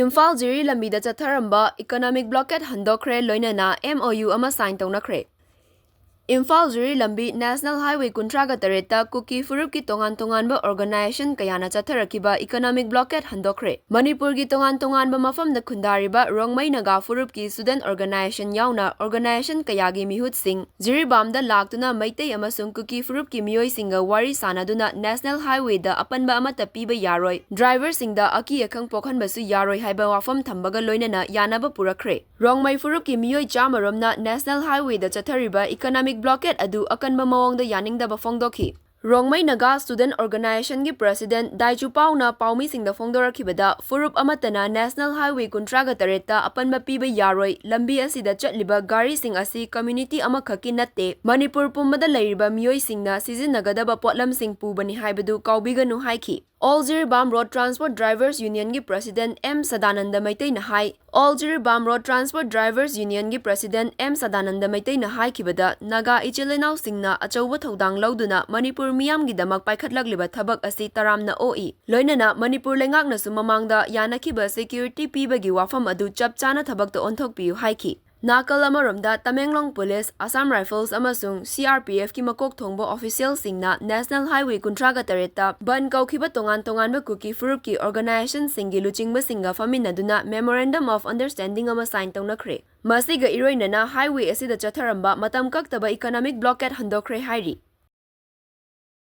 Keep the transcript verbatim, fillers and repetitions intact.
ꯏꯝꯐꯥꯜ ꯖꯤꯔꯤ ꯂꯝꯕꯤꯗ ꯆꯠꯊꯔꯝꯕ economic blockade ꯍꯟꯗꯣꯛꯈ꯭ꯔꯦ, ꯂꯣꯏꯅꯅ M O U ꯑꯃ sign ꯇꯧꯅꯈ꯭ꯔꯦ꯫ ꯏꯝꯐꯥꯜ ꯖꯤꯔꯤ ꯂꯝꯕꯤ National Highway ꯀꯨꯟꯊ꯭ꯔꯥꯒ ꯇꯔꯦꯠꯇ ꯀꯨꯀꯤ ꯐꯨꯔꯨꯞꯀꯤ ꯇꯣꯉꯥꯟ ꯇꯣꯉꯥꯟꯕ organization ꯀꯌꯥꯅ ꯆꯠꯊꯔꯛꯈꯤꯕ economic blockade ꯍꯟꯗꯣꯛꯈ꯭ꯔꯦ꯫ ꯃꯅꯤꯄꯨꯔꯒꯤ ꯇꯣꯉꯥꯟ ꯇꯣꯉꯥꯟꯕ ꯃꯐꯝꯗ ꯈꯨꯟꯗꯥꯔꯤꯕ ꯔꯣꯡꯃꯩ ꯅꯥꯒꯥ ꯐꯨꯔꯨꯞꯀꯤ student organization ꯌꯥꯎꯅ organization ꯀꯌꯥꯒꯤ ꯃꯤꯍꯨꯠꯁꯤꯡ ꯖꯤꯔꯤꯕꯥꯝꯗ ꯂꯥꯛꯇꯨꯅ ꯃꯩꯇꯩ ꯑꯃꯁꯨꯡ ꯀꯨꯀꯤ ꯐꯨꯔꯨꯞꯀꯤ ꯃꯤꯑꯣꯏꯁꯤꯡꯒ ꯋꯥꯔꯤ ꯁꯥꯅꯗꯨꯅ National Highwayꯗ ꯑꯄꯟꯕ ꯑꯃꯠꯇ ꯄꯤꯕ ꯌꯥꯔꯣꯏ, driverꯁꯤꯡꯗ ꯑꯀꯤ ꯑꯈꯪ ꯄꯣꯛꯍꯟꯕꯁꯨ ꯌꯥꯔꯣꯏ ꯍꯥꯏꯕ ꯋꯥꯐꯝ ꯊꯝꯕꯒ ꯂꯣꯏꯅꯅ ꯌꯥꯅꯕ ꯄꯨꯔꯛꯈ꯭ꯔꯦ꯫ ꯔꯣꯡꯃꯩ ꯐꯨꯔꯨꯞꯀꯤ ꯃꯤꯑꯣꯏ ꯆꯥꯝꯃ ꯔꯣꯝꯅ National Highwayꯗ ꯆꯠꯊꯔꯤꯕ economic blockade ꯑꯗꯨ ꯑꯀꯟꯕ ꯃꯑꯣꯡꯗ ꯌꯥꯅꯤꯡꯗꯕ ꯐꯣꯡꯗꯣꯛꯈꯤ꯫ ꯔꯣꯡꯃꯩ ꯅꯥꯒꯥ student organizationꯒꯤ president ꯗꯥꯏꯆꯨ ꯄꯥꯎꯅ ꯄꯥꯎꯃꯤꯁꯤꯡꯗ ꯐꯣꯡꯗꯣꯔꯛꯈꯤꯕꯗ, ꯐꯨꯔꯨꯞ ꯑꯃꯠꯇꯅ National Highway ꯀꯨꯟꯊ꯭ꯔꯥꯒ ꯇꯔꯦꯠꯇ ꯑꯄꯟꯕ ꯄꯤꯕ ꯌꯥꯔꯣꯏ, ꯂꯝꯕꯤ ꯑꯁꯤꯗ ꯆꯠꯂꯤꯕ ꯒꯥꯔꯤꯁꯤꯡ ꯑꯁꯤ community ꯑꯃꯈꯛꯀꯤ ꯅꯠꯇꯦ, ꯃꯅꯤꯄꯨꯔ ꯄꯨꯝꯕꯗ ꯂꯩꯔꯤꯕ ꯃꯤꯑꯣꯏꯁꯤꯡꯅ ꯁꯤꯖꯤꯟꯅꯒꯗꯕ ꯄꯣꯠꯂꯝꯁꯤꯡ ꯄꯨꯕꯅꯤ ꯍꯥꯏꯕꯗꯨ ꯀꯥꯎꯕꯤꯒꯅꯨ ꯍꯥꯏꯈꯤ꯫ All Jiribam Road Transport Drivers Unionꯒꯤ president M Sadananda ꯃꯩꯇꯩꯅ ꯍꯥꯏ, All Jiribam Road Transport Drivers Unionꯒꯤ president M Sadananda ꯃꯩꯇꯩꯅ ꯍꯥꯏꯈꯤꯕꯗ, Naga ꯏꯆꯤꯜ ꯏꯅꯥꯎꯁꯤꯡꯅ ꯑꯆꯧꯕ ꯊꯧꯗꯥꯡ ꯂꯧꯗꯨꯅ ꯃꯅꯤꯄꯨꯔ ꯃꯤꯌꯥꯝꯒꯤꯗꯃꯛ ꯄꯥꯏꯈꯠꯂꯛꯂꯤꯕ ꯊꯕꯛ ꯑꯁꯤ ꯇꯔꯥꯝꯅ ꯑꯣꯛꯏ꯫ ꯂꯣꯏꯅꯅ ꯃꯅꯤꯄꯨꯔ ꯂꯩꯉꯥꯛꯅꯁꯨ ꯃꯃꯥꯡꯗ ꯌꯥꯅꯈꯤꯕ security ꯄꯤꯕꯒꯤ ꯋꯥꯐꯝ ꯑꯗꯨ ꯆꯞ ꯆꯥꯅ ꯊꯕꯛꯇ ꯑꯣꯟꯊꯣꯛꯄꯤꯌꯨ ꯍꯥꯏꯈꯤ꯫ ꯅꯥꯀꯜ ꯑꯃꯔꯣꯝꯗ, ꯇꯃꯦꯡꯂꯣꯡ police, Assam Rifles ꯑꯃꯁꯨꯡ C R P Fꯀꯤ ꯃꯀꯣꯛ ꯊꯣꯡꯕ officialꯁꯤꯡꯅ National Highway ꯀꯨꯟꯊ꯭ꯔꯥꯒ ꯇꯔꯦꯠꯇ ꯕꯟ ꯀꯧꯈꯤꯕ ꯇꯣꯉꯥꯟ ꯇꯣꯉꯥꯟꯕ ꯀꯨꯀꯤ ꯐꯨꯔꯨꯞꯀꯤ organizationꯁꯤꯡꯒꯤ ꯂꯨꯆꯤꯡꯕꯁꯤꯡꯒ ꯐꯝꯃꯤꯟꯅꯗꯨꯅ memorandum of understanding ꯑꯃ sign ꯇꯧꯅꯈ꯭ꯔꯦ꯫ ꯃꯁꯤꯒ ꯏꯔꯣꯏꯅꯅ highway ꯑꯁꯤꯗ ꯆꯠꯊꯔꯝꯕ ꯃꯇꯝ ꯀꯛꯇꯕ economic blockade ꯍꯟꯗꯣꯛꯈ꯭ꯔꯦ ꯍꯥꯏꯔꯤ꯫